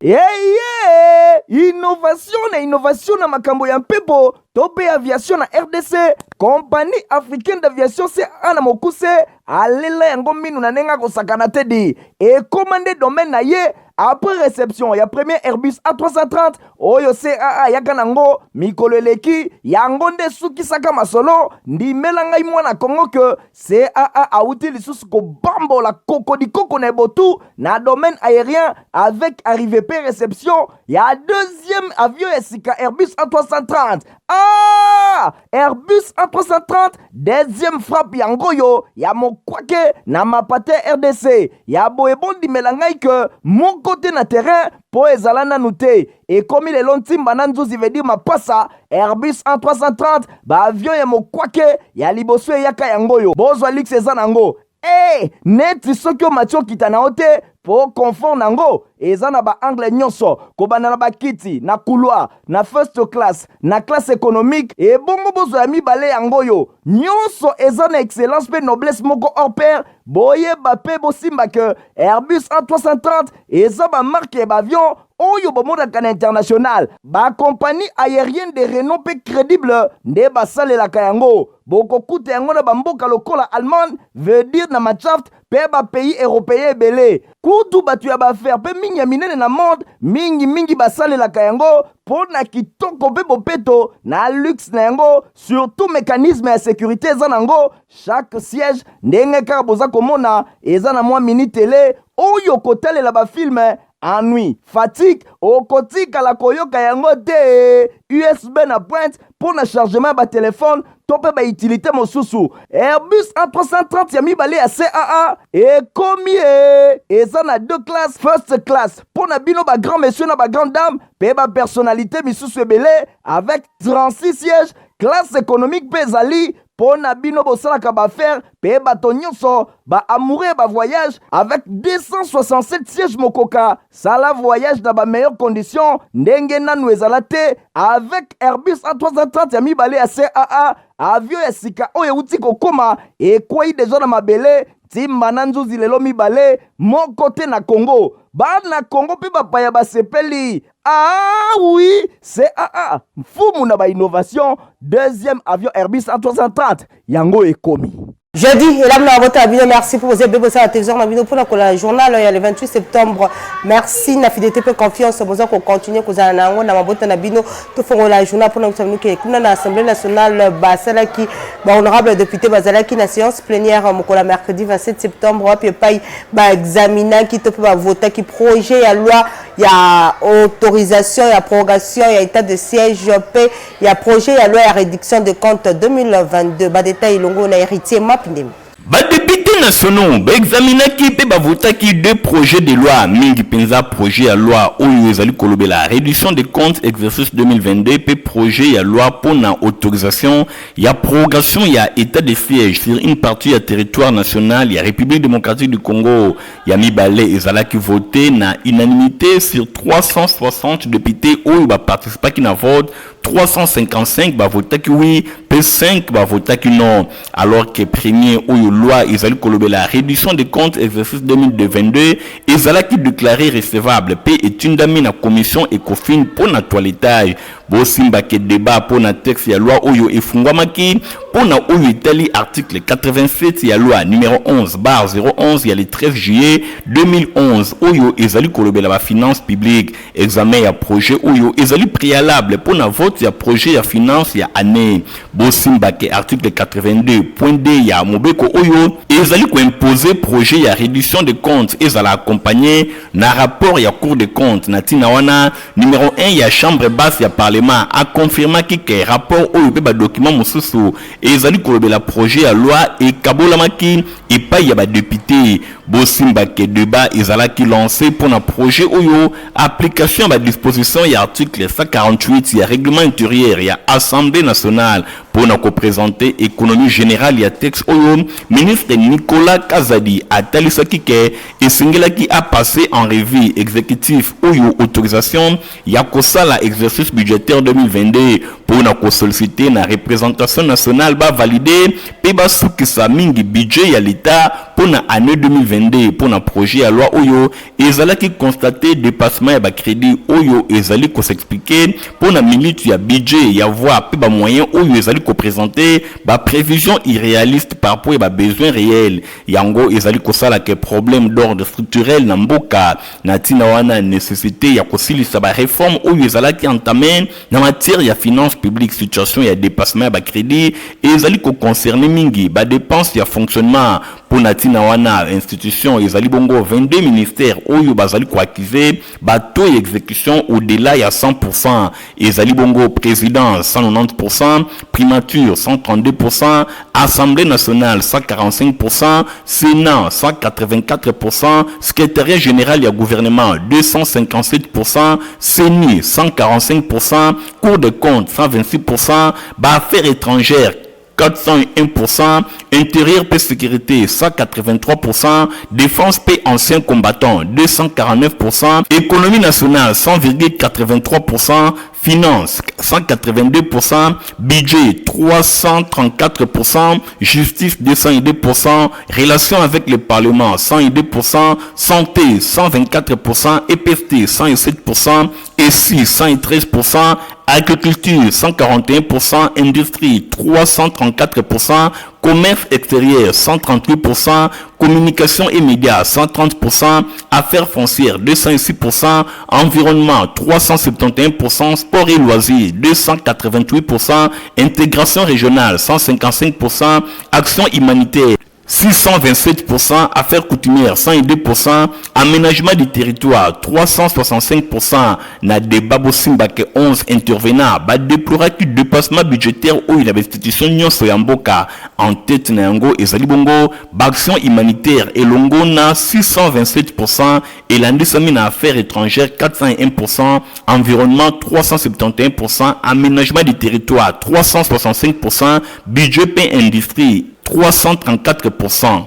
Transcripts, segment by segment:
Eye innovation na innovation na makambo ya mpepo to mpe aviation na RDC, Compagnie africaine d'aviation CAA na mokuse alela yango minu na ndenge akosakana te di ekoma nde domaine na ye après réception ya premier Airbus A330 oyo CAA ayaka nango mikolo eleki, yango nde esukisaka masolo. Ndimela ngai mwana Congo ke CAA awuti lisusu kobambola kokodikoko na ebotu na domaine aérien avec arrivée pe réception ya deuxième avion ya sika Airbus A330. Ah! Airbus A330 deuxième frappe yango oyo ya mokwake na mapate RDC ya boye. Bondimela ngai ke moko te na terrain mpo ezala nanu te ekomi lelo ntimba na nzuzi veut dire mapasa Airbus A330 baavion ya mokwake ya liboso eyaka yango oyo bozwa luxe eza nango e neti soki omati okita na yo te mpo confort nango eza na baangle nyonso, kobanda na bakiti na couloir, na first class, na classe économique. Ebongo bozwa ya mibale yango oyo nyonso eza na excellence mpe noblesse moko hors pair. Boyeba mpe bosimba ke Airbus A330 eza bamarque ya baavion oyo bomonaka na international. Bacompagnie aérienne de renom mpe crédible nde basalelaka yango. Bokokuta yango na bamboka lokola Allemagne, veut dire na Mannschaft, mpe bapays européen ebele. Kutu bato ya baaffaire mpe mingi ya minene na monde mingimingi basalelaka yango mpo na kitoko mpe bopeto na luxe na yango, surtout mécanisme ya sécurité eza nango. Chaque siège, ndenge kaka boza komona, eza na mwa mini télé oyo kotalela bafilme. Ennui, fatigue okotikala koyoka yango te. USB na pointe mpo na chargement ya batelefone to mpe bautilité mosusu. Airbus A330 ya mibale ya CAA ekomi e eza na deux classes: first class mpo na bino bagrand monsieur na bagrand dame mpe bapersonnalité misusu ebele avec 36 sièges. Classe économique mpe ezali mpo na bino bosalaka baaffaire mpe bato nyonso baamoureux ya bavoyage avec 267 sièges. Mokoka sala voyage na bameilleure condition ndenge nanu ezala te avec Airbus A330 ya mibale ya CAA. Avion ya sika oyo euti kokóma, ekwei deja na mabele ntimba na nzuzi lelo mibale moko te na Congo. Bana Congo mpe bapaya basepeli. Ah oui, CAA mfumu na bainnovation, deuxième avion Airbus A330 yango ekomi. Jeudi elamu na mabota ya bino. Merci pour bozali bosala télévision na bino mpona kola journal ya le 28 septembre. Merci na fidélité mpe confiance boza kocontinue kozala na yango na mabota na bino. Tofongola journal mpona kosa bino ke kuna na Assemblée nationale basalaki, bahonorable député bazalaki na séance plénière mokolo ya mercredi 27 septembre, wapi epai baexaminaki to mpe bavotaki projet ya loi ya autorisation ya prorogation ya état de siège mpe ya projet ya loi ya réduction de compte 2022. Badétail elongo na Héritier Mapindemi. Badéputé nationaux baexaminaki mpe bavotaki deux projets de loi, mingi mpenza projet ya loi oyo ezali kolobela réduction des comptes exercice 2022 mpe projet ya loi mpona autorisation ya prorogation ya état de siège sur une partie ya territoire national ya République démocratique du Congo. Ya mibale ezalaki voté na unanimité. Sur 360 députés oyo baparticipaki na vote, 355 bavotaki oui mpe 5 bavotaki non. Alors que premier oyo loi ezali kolobela réduction des comptes exercice 2022 ezalaki déclaré recevable mpe etindami na commission Ecofin mpo na toilettage. Bosimbake débat mpo na texte ya loi oyo efungwamaki mpo na oyo etali article 87 ya loi numéro 11/011 ya le 13 juillet 2011 oyo ezali kolobela bafinance publique. Examen ya projet oyo ezali préalable mpo na vote ya projet ya finance ya année. Bosimbake article 82 point d ya mobeko oyo ezali koimpose projet ya réduction de comptes ezala accompagné na rapport ya Cour des comptes. Na ntina wana, numéro 1 ya chambre basse ya parlement akonfirmaki ke rapport oyo mpe badocument mosusu ezali kolobela projet ya loi ekabolamaki epai ya badéputé. Bosimbake débat ezalaki lancé mpo na projet oyo application ya badisposition ya article 148 ya règlement intérieur ya Assemblée nationale mpo na koprésente économie générale ya texte oyo. Ministre Nicolas Kazadi atalisaki ke esengelaki apasse en revue exécutif oyo autorisation ya kosala exercice budgétaire 2022. mpo na kosollicite na représentation nationale bavalide mpe basukisa mingi budget ya l'État mpo na année 2022. Mpo na projet ya loi oyo ezalaki constate dépassement ya bacrédit oyo ezali kos'expliquer mpo na minute ya budget ya voie mpe bamoyen oyo ezali koprésente baprévision irréaliste par rapport ya babesoin réel. Yango ezali kosalaka problème d'ordre structurel na mboka. Na ntina wana, nécessité ya kosilisa baréforme oyo ezalaki entamé na matière ya finance publique. Situation ya dépassement ya bacrédit ezali koconcerne mingi badépense ya fonctionnement. Mpo na ntina wana, institution ezali bongo 22 ministères oyo bazali koaccuser bataux ya exécution au-delà ya 100%. Ezali bongo président 190%, primature 132%, Assemblée nationale 145%, Sénat 184%, secrétariat général ya gouvernement 257%, CENI 145%, Cour des comptes 126%, baaffaires étrangères 401%, intérieur mpe sécurité 183%, défense mpe anciens combattants 249%, économie nationale 100,83%, finance 182%, budget 334%, justice 202%, relations avec le Parlement 102%, santé 124%, EPST 107%, ESI 113%, agriculture 141%, industrie 334%, commerce extérieur 138%, communication et médias 130%, affaires foncières 206%, environnement 371%, sport et loisirs 288%, intégration régionale 155%, action humanitaire 627%, affaires coutumières 102%, aménagement du territoire 365%. Na débat, bosimbake 11 intervenants badéploraki dépassement budgétaire oyo na bainstitution nyonso ya mboka. En tête na yango ezali bongo baaction humanitaire elongo na 627%, elandisami na affaires étrangères 401%, environnement 371%, aménagement du territoire 365%, budget mpe industrie 334%.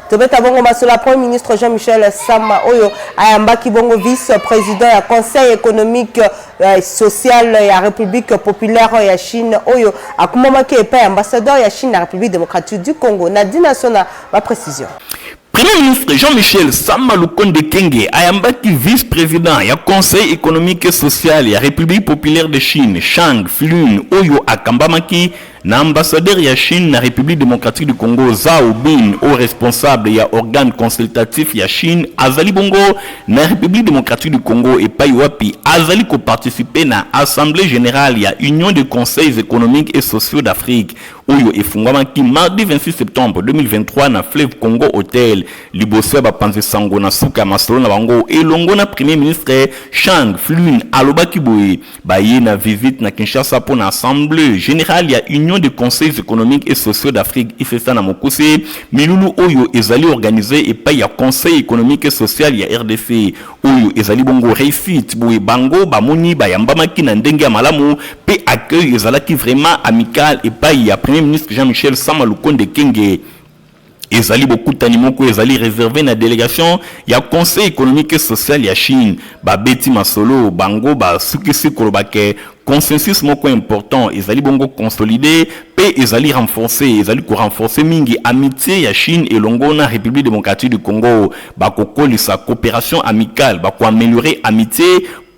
Tobeta bongo masolo ya Premier ministre Jean-Michel Sama oyo ayambaki bongo vice président ya Conseil économique social ya République populaire ya Chine, oyo akumamaki epai ambassadeur ya Chine na République démocratique du Congo. Na dinaso na baprécision. Premier ministre Jean-Michel Sama Lukonde Kenge ayambaki vice-président ya Conseil économique et social ya République populaire de Chine, Chang Flun, oyo akambamaki na ambassadeur ya Chine na République démocratique du Congo, Zhao Bin, o responsable ya organe consultatif ya Chine azali bongo na République démocratique du Congo, epai wapi azali koparticiper na Assemblée générale ya Union des conseils économiques et sociaux d'Afrique oyo efungwamaki mardi 26 septembre 2023 na Fleuve Congo Hotel. Liboso ya bapanzi sango, na suka ya masolo na bango elongo na Premier ministre, Chang Flun alobaki boye: baye na visite na Kinshasa mpo na Assemblée générale ya Union des conseils économiques et sociaux d'Afrique, UCESA na mokuse. Milulu oyo ezali organisé epai ya Conseil économique et social ya RDC, oyo ezali bongo réussite. Boye bango bamoni bayambamaki na ndenge ya malamu mpe accueil ezalaki vraiment amical epai ya Premier ministre Jean-Michel Sama Lukonde Kenge. Ezali bokutani moko ezali réservé na délégation ya Conseil économique et social ya Chine. Babeti masolo, bango basukisi koloba ke consensus moko important ezali bongo consolidé mpe ezali renforcé, ezali korenforcer mingi amitié ya Chine elongo na République démocratique du Congo. Bakokolisa coopération amicale, bakoaméliorer amitié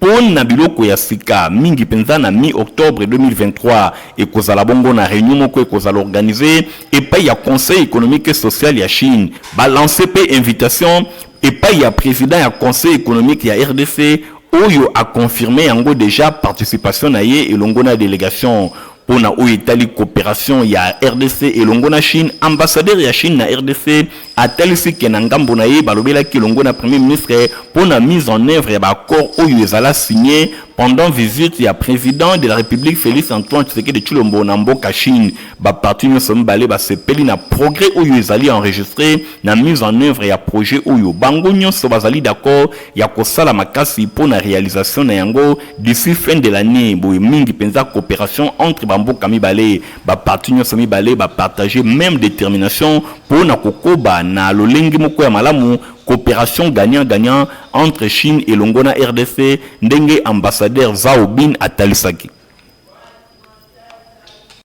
mpo na biloko ya sika mingi mpenza. Na mi octobre 2023 ekozala bongo na réunion moko ekozala organisé epai ya Conseil économique et social ya Chine. Balance mpe invitation epai ya président ya Conseil économique ya RDC, oyo aconfirme yango déjà participation na ye elongo na délégation. Mpona oyo etali coopération ya RDC elongo na Chine, ambassadeur ya Chine na RDC atalisi ke na ngambo na ye balobelaki elongo na Premier ministre mpona mise en œuvre ya baaccord oyo ezala signé pendant visite ya président de la République Félix Antoine Tshisekedi Tshilombo na mboka Chine. Baparti nyonso mibale basepeli na progrès oyo ezali enregistré na mise en œuvre ya projet oyo bango nyonso bazali d'accord ya kosala makasi mpo na réalisation na yango d'ici fin de l'année. Boye mingi mpenza coopération entre bamboka mibale, baparti nyonso mibale bapartage même détermination mpo na kokoba na lolenge moko ya malamu coopération gagnant-gagnant entre Chine elongo na RDC, ndenge ambassadeur Zhao Bin atalisaki.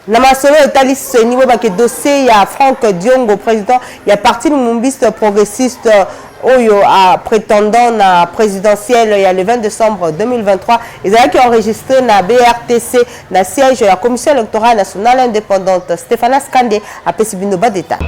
Na masolo etali CENI, boyeba ke dossier ya Franck Diongo, president ya parti lumumbiste progressiste oyo a pretendant na presidentielle ya le 20 decembre 2023, ezalaki enregistre na BRTC na siège ya Commission electorale nationale independante. Stephanas Kande apesi bino ba details.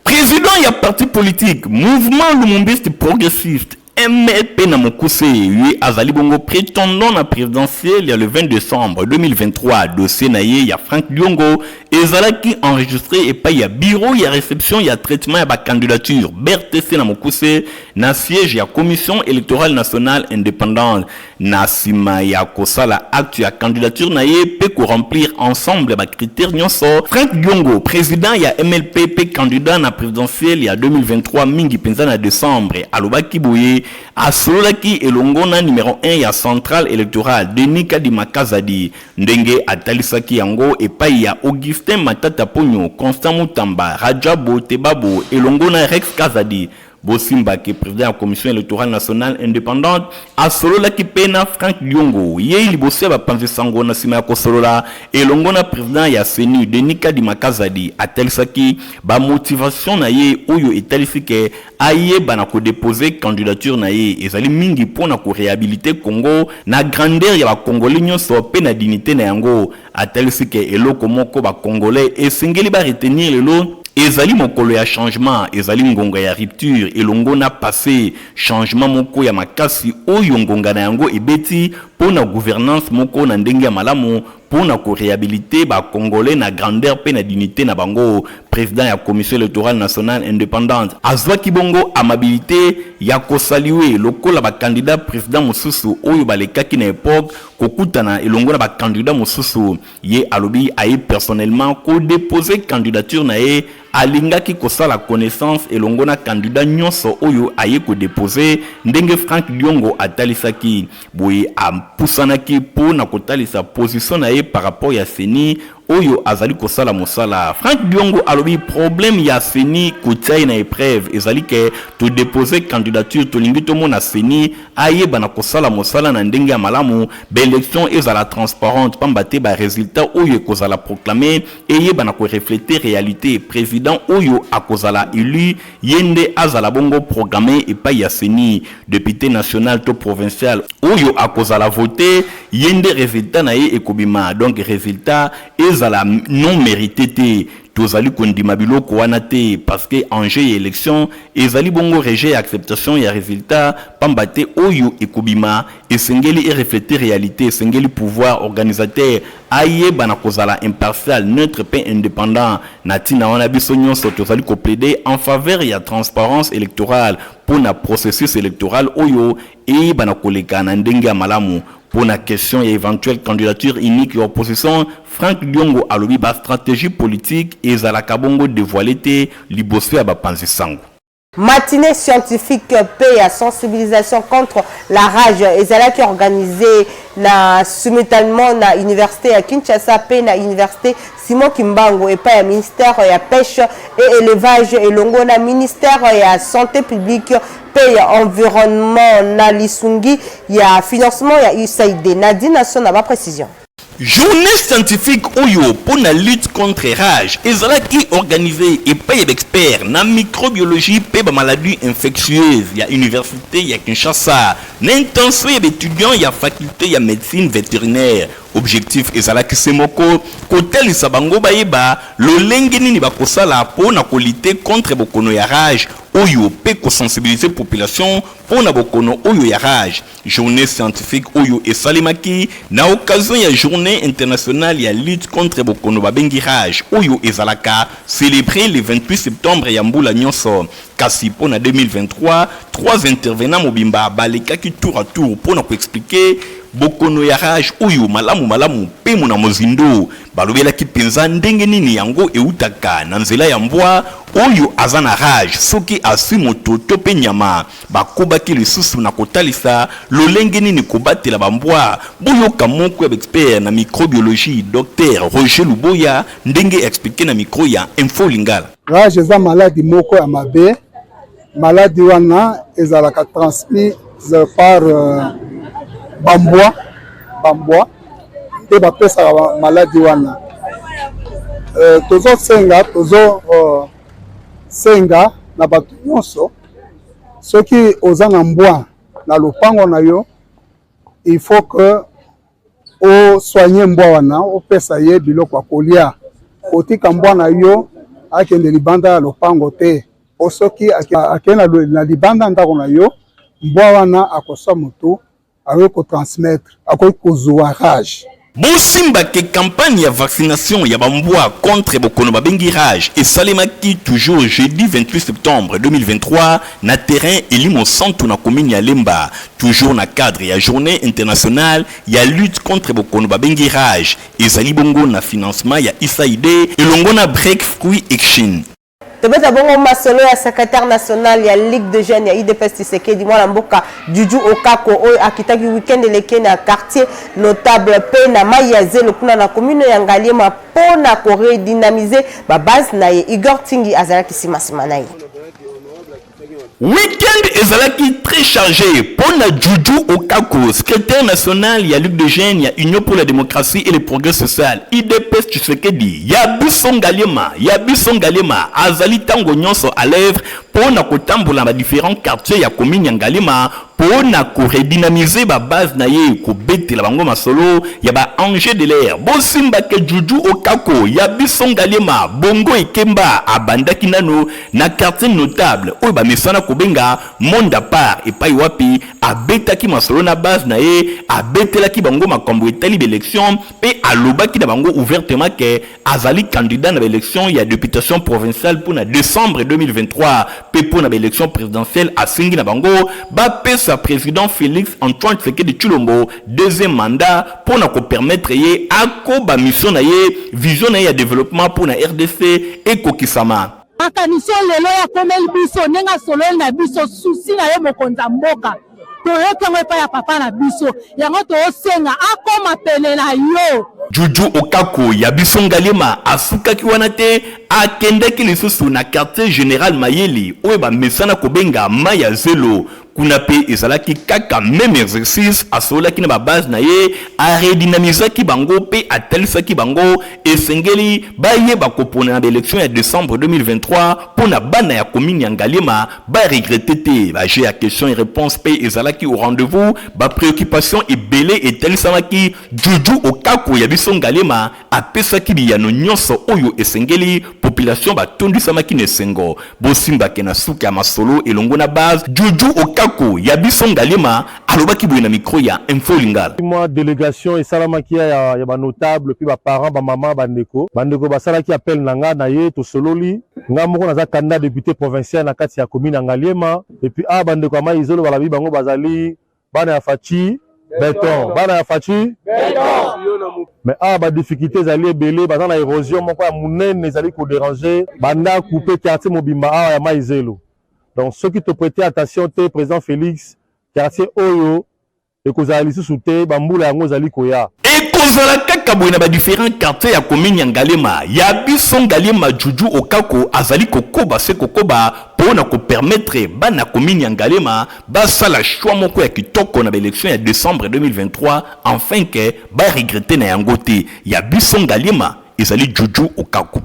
President ya parti politique Mouvement Lumumbiste Progressiste MLP na mokuse, ye azali bongo pretendant na presidentielle ya le 20 decembre 2023. Dossier na ye ya Franck Diongo ezalaki enregistre epai ya bureau ya reception ya traitement ya ba candidature BRTC na mokuse na siège ya Commission electorale nationale independante. Na sima ya kosala acte ya candidature na ye pe ko remplir ensemble ya ba critères nionso, Franck Diongo, president ya MLP pe candidat na presidentielle ya 2023 mingi penza na decembre, alobaki boye asololaki elongo na numero un ya centrale electorale Denis Kadima Kazadi ndenge atalisaki yango epayi ya Augustin Matata Ponyo, Constant Mutamba, Radjabo Tebabo elongo na Rex Kazadi. Bosimba ke president ya Commission electorale nationale independante asololaki pe na Franck Diongo ye liboso ya bapanzi sango na sima ya kosolola elongo na president ya CENI Denis Kadima Kazadi. Atalisaki ba motivations na ye oyo etalisi ke ayeba na ko deposer candidature na ye ezali mingi po na ko rehabiliter Congo na grandeur ya ba Congolais nionso pe na dignite na yango. Atalisi ke eloko moko ba Congolais esengeli ba retenir lelo ezali mokolo ya changement, ezali ngonga ya rupture elongo na passe, changement moko ya makasi oyo ngonga na yango ebeti mpo na gouvernance moko na ndenge ya malamu mpo na ko rehabiliter ba Congolais na grandeur mpe na dignite na bango. President ya Commission electorale nationale independante azwaki bongo amabilite ya ko saluer lokola ba candidats presidents mosusu oyo balekaki na epoque kokutana elongo na ba candidats mosusu. Ye alobi aye personnellement ko deposer candidature na ye, alingaki kosala connaissance elongo na candidat nionso oyo aye ko deposer, ndenge Franck Diongo atalisaki. Boye apusanaki po na kotalisa position na ye par rapport ya ceni oyo azali kosala mosala. Franck Diongo alobi problème ya ceni kotia ye na epreuve ezali ke to deposer candidature tolingi tomona ceni ayeba na kosala mosala na ndenge ya malamu, ba elections ezala transparentes pamba te ba resultats oyo ekozala proclamer eyeba na ko refleter realite, president oyo akozala elu ye nde azala bongo programmer epayi ya ceni, depute national to provincial oyo akozala voter ye nde resultat na ye ekobima, donc resultat ezala non merite te. Tozali kondima biloko wana te parce que enjeu ya election ezali bongo rejet ya acceptation ya resultat pamba te oyo ekobima esengeli e refleter realite, esengeli pouvoir organisateur ayeba na kozala impartial, neutre pe independant. Na tina wana biso nionso tozali ko plaider en faveur ya transparence electorale po na processus electoral oyo eyeba na koleka na ndenge ya malamu. Po na question ya eventuelle candidature unique ya opposition, Franck Diongo alobi ba strategies politiques ezalaka bongo devoiler te liboso ya bapanzi sango. Matinee scientifique mpe ya sensibilisation contre la rage ezalaki organise na simultanement na universite ya Kinshasa mpe na universite Simon Kimbangu epai ya ministère ya Peche et Elevage elongo na ministère ya Sante publique mpe ya Environnement na lisungi ya financement ya USAID. Nadine Asso na ba precisions. Journee scientifique oyo mpo na lutte contre rage ezalaki organise epai ya ba experts na microbiologie mpe ba maladies infectieuses ya universite ya Kinshasa na intention ya ba etudiants ya faculte ya medecine veterinaire. Objectif ezalaki se moko, kotalisa bango bayeba lolenge nini bakosala mpo na ko lutter contre bokono ya rage oyo mpe ko sensibiliser population mpo na bokono oyo ya rage. Journee scientifique oyo esalemaki na occasion ya journee internationale ya lutte contre bokono babengi rage oyo ezalaka celebrer le 28 septembre ya mbula nionso. Kasi mpo na 2023, trois intervenants mobimba balekaki tour à tour mpo na ko expliquer bokono ya rage oyo malamu malamu mpe na mozindo. Balobelaki mpenza ndenge nini yango ewutaka na nzela ya mbwa oyo aza na rage soki aswi moto to mpe nyama. Bakobaki lisusu na kotalisa lolenge nini kobatela ba mbwa. Boyoka moko ya ba experts na microbiologie, Docteur Roger Luboya, ndenge expliquer na micro ya Info Lingala. Rage eza maladi moko ya mabe. Maladi wana ezalaka transmise par bambwa. bambwa nde bapesaka maladi wana. Tozosenga tozosenga na bato nyonso, soki oza na mbwa na lopango na yo, il faut que osoigne mbwa wana, opesa ye biloko ya kolia. Kotika mbwa na yo akende libanda ya lopango te, po soki akende na libanda ndako na yo, mbwa wana akoswa motu, akoki kotransmettre, akoki kozwa rage. Bosimba ke campagne ya vaccination ya bambwa contre bokono babengi rage esalemaki toujours jeudi 28 septembre 2023 na terrain Elimo Santu na commune ya Lemba, toujours na cadre ya journée internationale ya lutte contre bokono babengi rage. Ezali bongo na financement ya USAID elongo na Breakthrough Action. Tobeta bongo masolo ya secrétaire national ya Ligue de jeunes ya UDPS Tshisekedi, mwana mboka Juju Okako, oyo akitaki weekend eleki na quartier notable mpe na mai ya zelo kuna na commune ya Ngaliema mpo na koredynamiser babase na ye. Igor Tingi azalaki nsima na ye. Week-end ezalaki très chargé mpo na Juju Okako, secrétaire national ya Ligue de jeunes ya Union pour la démocratie et le progrès social, UDPS Tshisekedi ya biso Ngaliema. Ya biso Ngaliema azali ntango nyonso à l'œuvre mpo na kotambola na badifférents quartiers ya commune ya Ngaliema mpo na koredynamiser babase na ye, kobetela bango masolo ya baenjeu de l'heure. Bosimbake Juju Okako ya biso Ngaliema bongo ekemba abandaki nano na quartier notable oyo bamesana kobenga Monde à part, epai wapi abetaki masolo na base na ye, abetelaki bango makambo etali baélection mpe alobaki na bango ouvertement ke azali candidat na baélection ya députation provinciale mpo na décembre 2023 mpe mpo na baélection présidentielle. Asengi na bango bapesa président Félix Antoine Tshisekedi Tshilombo deuxième mandat mpo na kopermettre ye akoba mission na ye, vision na ye ya développement mpo na RDC ekokisama. Makanisi oyo lelo akomeli biso, ndenge asololi na biso souci na ye, mokonzi ya mboka, toyoki yango epai ya papa na biso. Yango toosenga akoma pene na yo. Juju Okako ya biso Ngaliema asukaki wana te. Akendaki lisusu na quartier général Mayeli oyo bamesana kobenga mai ya zelo. Kuna mpe ezalaki kaka même exercice. Asololaki na babase na ye, aredynamisaki bango mpe atalisaki bango esengeli bayeba kopona na baélection ya décembre 2023 mpo na bana ya commune ya Ngaliema baregretter te. Bajeu ya question et réponse mpe ezalaki au rendez-vous, bapréoccupation ebele etalisamaki. Juju Okako ya biso Ngaliema apesaki biyano nyonso oyo esengeli. Population batondisamaki na esengo. Bosimbake na suka ya masolo elongo na base, Juju Okako ya biso Ngaliema alobaki boye na micro ya Info Lingala. Mwa délégation esalamaki ya banotable mpe baparent, bamama, bandeko basalaki appel na nga na ye. Tosololi. Nga moko naza candidat député provincial na kati ya commune ya Ngaliema. Et puis awa bandeko ya mai zelo balobi bango bazali bana ya Fatshi Béton, bana ya Fatshi. Mais awa badifficulté ezali ebele. Baza na érosion moko ya monene ezali kodéranger bandako mpe quartier mobimba awa ya mai zelo. Donc soki toprêter attention te, président Félix, quartier oyo ekozala lisusu te. Bambula yango ezali koya. Ekozala kaka boye na badifférent quartier ya commune ya Ngaliema. Ya biso Ngaliema, Juju Okako azali kokoba se kokoba mpo na kopermettre bana commune ya Ngaliema basala choix moko ya kitoko na baélection ya décembre 2023 afin ke baregretter na yango te. Ya biso Ngaliema ezali Juju Okako.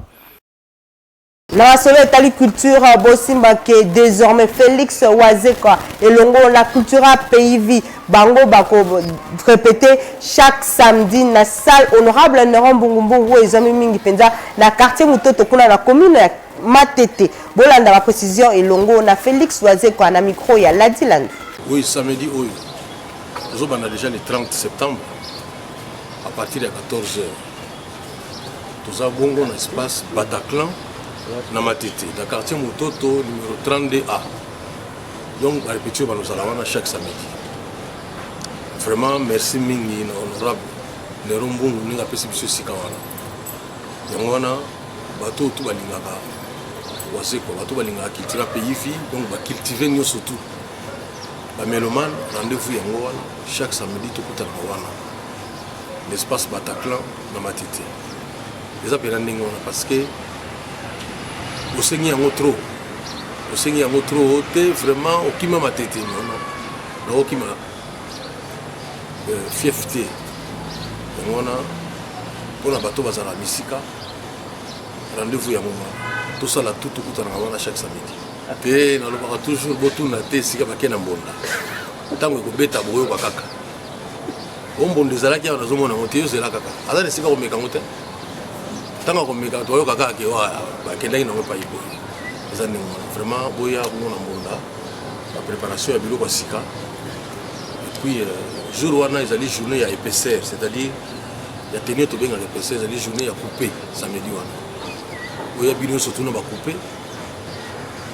Na masolo etali culture, bosimba ke désormais Félix Wazekwa elongo na Cultura Pays Vie, bango bako répéter chaque samedi na salle honorable Neron Mbungumbungu oyo ezwami mingi mpenza na quartier Mototo kuna na commune ya Matete. Bolanda baprécision elongo na Félix Wazekwa na micro ya Ladi Landu. Oui, samedi oyo tozobanda déjà le 30 septembre à partir ya 14 heures. Toza bongo na espace Bataclan na Matete, na quartier Mototo, numéro 32A. Donc barépétition banozala wana chaque samedi. Vraiment merci mingi na honorable Nero Mbungu ndenge apesi biso esika wana. Yango wana bato oyo tu balingaka Wazekwa, bato balingaka Cultura Pays Vie, donc bacultive nyonso tu, bamélomane, rendez-vous yango wana chaque samedi tokutanaka wana, l'espace Bataclan na Matete. Eza mpena ndenge wana parce que osengi yango trop, osengi yango trop te. Vraiment okima Matete, nono, naokima fief te. Yango wana mpo na bato bazalaka misika, rendez-vous yango wana, tosala tout tokutanaka wana chaque samedi. Te nalobaka toujours botuna te esika bake na mbonda, ntango ekobeta bokoyoka kaka o mbonda ezalaki awa, nazomona yango te, yo zela kaka, aza na esika komeka yango te, ntango akomeka toyoka kaka ke bakendaki nango epai boye. Eza ndenge wana vraiment, boya komona mbonda, bapréparation ya biloko ya sika. Et puis jour wana ezali journée ya épaisseur, c'est-à-dire ya tenue tobengaka épaisseur, ezali journée ya coupe samedi wana. Oya bino nyonso tuna bacoupe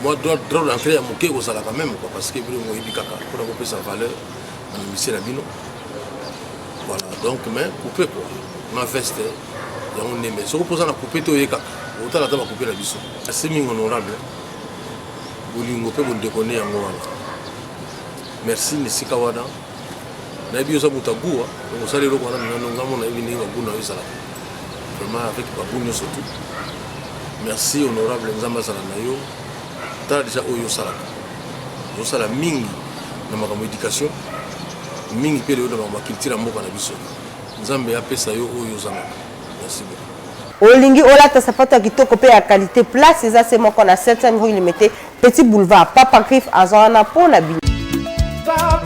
mwa droit d'entrée ya moke ekozala quand même quoi, parce que bino moyebi kaka mpona kopesa valeur na misie na bino. Voilà, donc mais coupe quoi, na veste yango ndembe, soki mpoza na coupe te, oye kaka otala ata bacoupe na biso. Asi mingi honorable, bolingo mpe bondeko nde yango wana. Merci na esika wana. Nayebi oza moto aguwa, donc osala eloko wana nano ngambo, nayebi ndenge bagu na yo ezalaka vraiment avec bagu nyonso tout. Merci honorable, Nzambe azala na yo. Tala déjà oyo osalaka, ozosala mingi na makambo éducation, mingi mpe lelo na makambo ya culture ya mboka na biso. Nzambe apesa yo oyo ozangaka. Merci beaucoup. Olingi olata sapato ya kitoko mpe ya qualité, place eza se moko na 7e rue Limete, Petit Boulevard. Papa Griffe aza wana mpo na bino.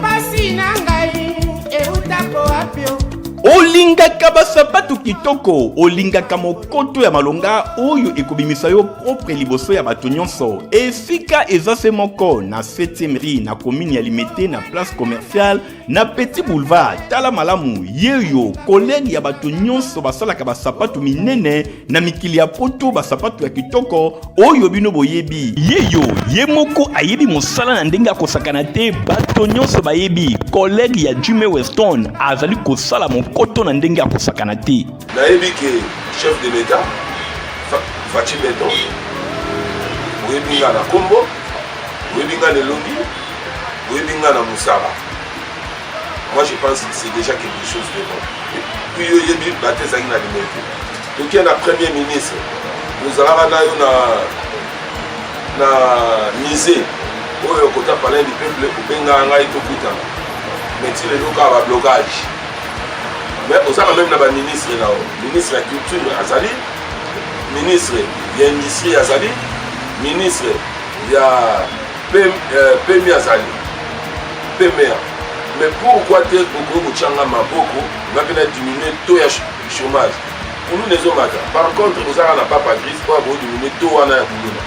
Pasi na ngai eutako wapi o? Olingaka basapatu kitoko, olingaka mokoto ya malonga oyo ekobimisa yo propre liboso ya bato nyonso, esika eza se moko na 7e rue, na commune ya Limete, na place commerciale, na Petit Boulevard. Tala malamu, yeyo collègue ya bato nyonso basalaka basapatu minene na mikili ya poto, basapatu ya kitoko oyo bino boyebi. Yeyo ye moko ayebi mosala na ndenge akosakana te, bato nyonso bayebi collègue ya Jimmy Weston azali kosala mokoto na ndenge akosakana te. Nayebi ke chef de l'État Fatshi Beton, oyebi nga na kombo, oyebi nga na elongi, oyebi nga na mosala. Moi je pense que c'est déjà quelque chose de bon. Et puis yo oyebi bato ezalaki na Limete, tokie na premier ministre, ozalaka na yo na musée oyo kota palais du peuple, obengaka ngai tokutana, mais ti lelo kaka bablocage. Mais ozaka même na baministre na yo, ministre ya culture azali, ministre ya industrie azali, ministre ya PMI azali, PMA. Mais pourquoi te okoki kotyanga maboko nga mpe na diminue taux ya chômage? Kuluna ezomata. Par contre ozaka na papa Griffe oyo akoki taux wana ya kuluna,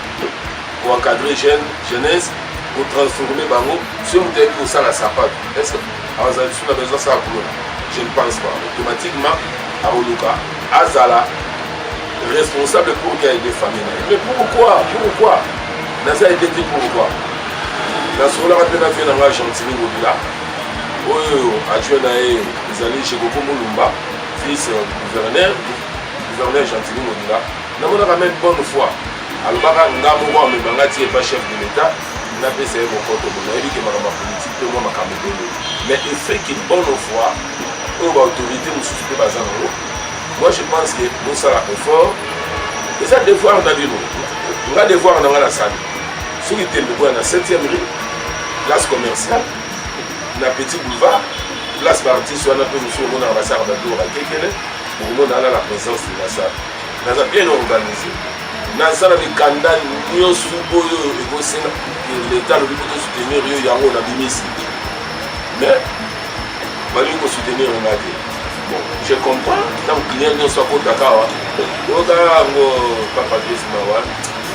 koencadre jeune jeunesse, kotransforme bango. Soki moto ayebi kosala sapato, est ce que azala lisusu na besoin asala kuluna? Je ne pense pas. Automatiquement akoluka azala responsable pour qu'il aide famille na ye. Mais pourquoi, pourquoi naza aide te? Pourquoi? Nasololaka mpe na vie na ngai Gentini Ngobila, oyo adjoint na ye ezali Jekoko Mulumba, vice gouverneur, gouverneur Gentini Ngobila. Namonaka même bonne foi, alobaka nga moko amemanga ti epa chef de l'État, napesa ye mokoto. Bo nayebi ke makambo ya politike mpe mwa makambo ebele, mais effet ke bonne foi oyo baautorité mosusu mpe baza nango, moi je pense que bosala effort, eza devoir na bino. Nga devoir na nga nasali, soki tembe koya na 7e rue, place commerciale, na Petit Boulevard, place baartiste wana mpe mosusu omonaka basalaka babiloko bakekele, okomona wana la présence de la salle. Naza bien organisé, nasala mikanda nyonso oyo ekosenga leta alobi po tosoutenir yo, yango nabimisi, mais balingi kosoutenir nga te. Bon, je comprends, ntango client nyonso akotaka awa, oyoka yango papa Grace, mawa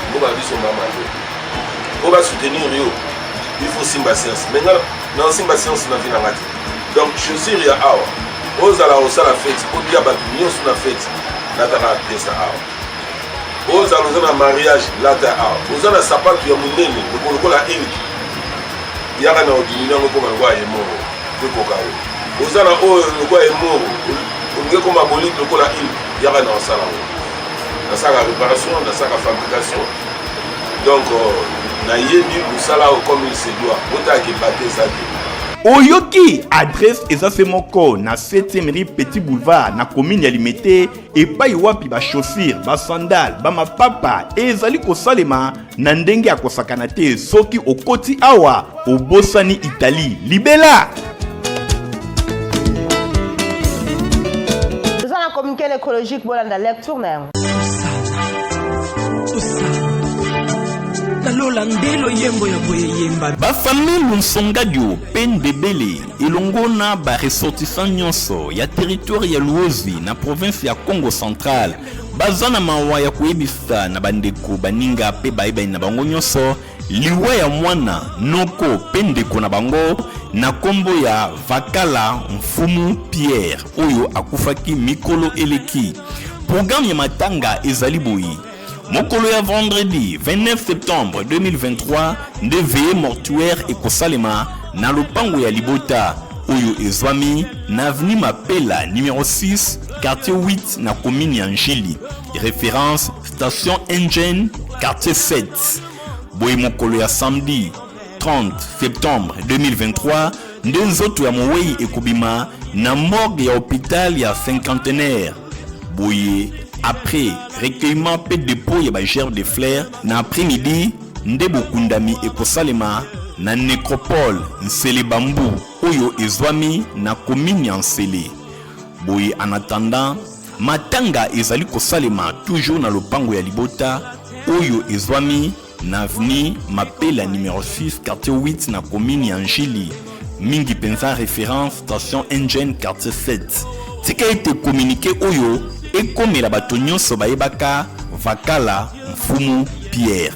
mboka na biso mama te. Po basoutenir yo, il faut simba science, mais nga naosimba science na vie na nga te. Donc chaussure ya awa, ozala kosala fete, otia bato nyonso na fete, lataka pièce awa. Ozala oza na mariage, lata awa. Oza na sapatu ya monene lokola ilk, yaka na odimini yango ekoma lokola yemoro, ekoka yo. Oza na oyo lokola yemoro, olingi ekoma bolide lokola ilk, yaka na osala yango. Nasalaka réparation, nasalaka fabrication, donc nayebi mosala oyo comme il se doit. Botalaka ebate eza te. Oyoki adresse eza se moko na 7e rue, Petit Boulevard, na commune ya Limete, epai wapi bachaussure, basandale, bamapapa ezali kosalema na ndenge ya kosakana te. Soki okoti awa, obosani Italie libela. Communiqué écologique, bolanda lecture na yango. Nalola nde loyembo ya boye yemba. Bafamille Lunsongadio mpe Ndebele elongo na ba ressortissants nyonso ya territoire ya Luozi na province ya Kongo Central baza na mawa ya koyebisa na bandeko, baninga mpe bayebani na bango nyonso liwa ya mwana, noko mpe ndeko na bango na nkombo ya Vakala Mfumu Pierre oyo akufaki mikolo eleki. Programme ya matanga ezali boye: mokolo ya vendredi 29 septembre 2023 nde veillée mortuaire ekosalema na lopango ya libota oyo ezwami na avenue Mapela numero 6 quartier 8 na commune ya Njili, référence station Engine quartier 7. Boye mokolo ya samedi 30 septembre 2023 nde nzoto ya mowei ekobima na morgue ya hôpital ya cinquantenaire. Boye après recueillement mpe dépôt ya bagerbe de fleurs na après-midi nde bokundami ekosalema na nécropole Nsele Bambu oyo ezwami na commune ya Nsele. Boye en attendant, matanga ezali kosalema toujours na lopango ya libota oyo ezwami na avenue Mapela numero 6 quartier 8 na commune ya Njili, mingi mpenza référence station Engine quartier 7. Tika ete communiqué oyo ekomela bato nyonso bayebaka Vakala Mfumu Pierre.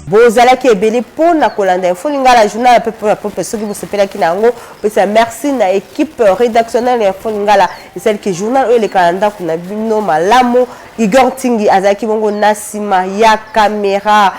Bozalaki ebele mpo na kolanda Info Lingala, journal ya pepe ya pepe. Soki bosepelaki na yango, pesa merci na équipe rédactionnelle ya Info Lingala esaliki journal oyo eleka na ndako na bino malamu. Igor Tingi azalaki bongo na nsima ya caméra,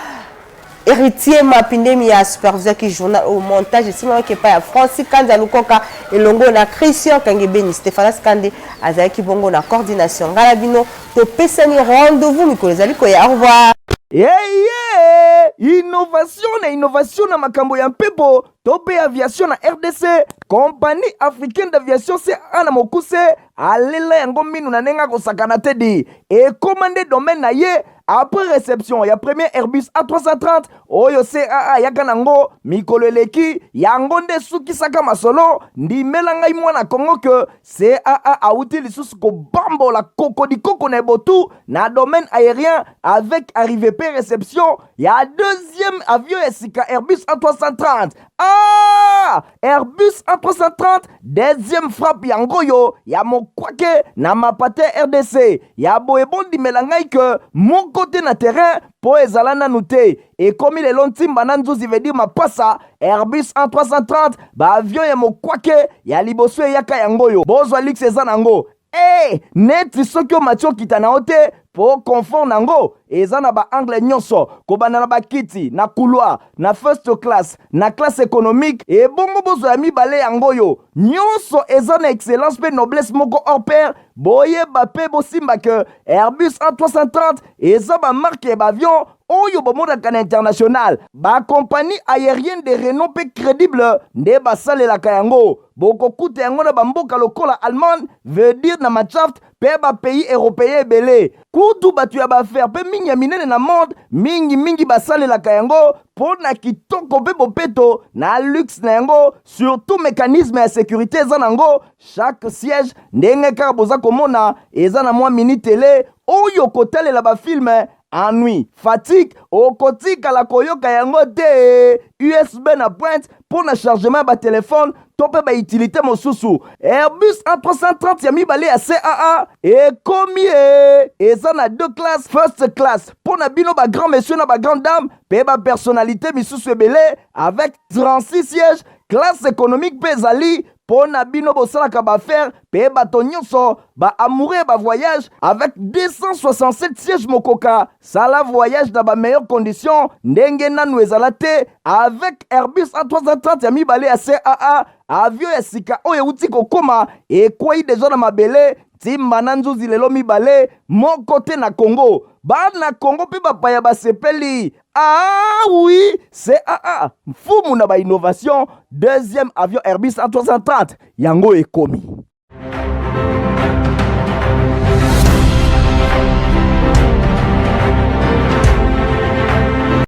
Héritier Mapindemi ya supervisaki journal au montage esimamaki epai ya Francis Kanza Lukoka elongo na Christian Kangebeni. Stéphanas Kande azalaki bongo na coordination. Ngai na bino topesani rendez-vous mikolo ezali koya. Au revoir. Eye innovation na innovation na makambo ya mpepo to mpe aviation na RDC, Compagnie africaine d'aviation CAA na mokuse alela yango minu na ndenge akosakana te di ekóma nde domaine na ye. Après réception ya premier Airbus A330 oyo CAA ayaka nango mikolo eleki, yango nde esukisaka masolo. Ndimela ngai mwana Kongo ke CAA awuti lisusu kobambola kokodikoko na ebotu na domaine aérien avec arrivée pe réception ya deuxième avion ya sika, Airbus A330. Ah, Airbus A330 deuxième frappe yango oyo ya mokwake na mapate RDC ya boye. Bondimela ngai ke moko te na terrain mpo ezala nanu te, ekomi lelo ntimba na nzuzi, veut dire mapasa. Airbus A330, baavion ya mokwake ya liboso eyaka yango oyo. Bozwa luxe eza nango e neti soki omati okita na yo te mpo confort nango eza na baangle nyonso, kobanda na bakiti na couloir, na first class, na classe économique. Ebongo bozwa ya mibale yango oyo nyonso eza na excellence mpe noblesse moko hors pair. Boyeba mpe bosimba ke Airbus A330 eza bamarque ya baavion oyo bomonaka na international. Bacompagnie aérienne de renom mpe crédible nde basalelaka yango. Bokokuta yango na bamboka lokola Allemagne, veut dire na Mannschaft, mpe bapays européen ebele. Kutu bato ya baaffaire mpe mingi ya minene na monde mingimingi basalelaka yango mpo na kitoko mpe bopeto na luxe na yango, surtout mécanisme ya sécurité eza nango. Chaque siège, ndenge kaka boza komona, eza na mwa mini télé oyo kotalela bafilme. Ennui, fatigue okotikala koyoka yango te. USB na pointe mpo na chargement ya batelefone to mpe bautilité mosusu. Airbus A330 ya mibale ya CAA ekomi e eza na deux classes: first class mpo na bino bagrand monsieur na bagrand dame mpe bapersonnalité misusu ebele avec 36 sièges. Classe économique mpe ezali mpo na bino bosalaka baaffaire mpe bato nyonso baamoureux ya bavoyage avec 267 sièges. Mokoka sala voyage na bameilleures conditions ndenge nanu ezala te avec Airbus A330 ya mibale ya CAA, avion ya sika oyo euti kokóma, ekwei deja na mabele ntimba na nzuzi lelo mibale moko te na Congo. Bana Congo mpe bapaya basepeli. Ah oui, CAA, mfumu na bainnovation, deuxième avion Airbus A330 yango ekomi.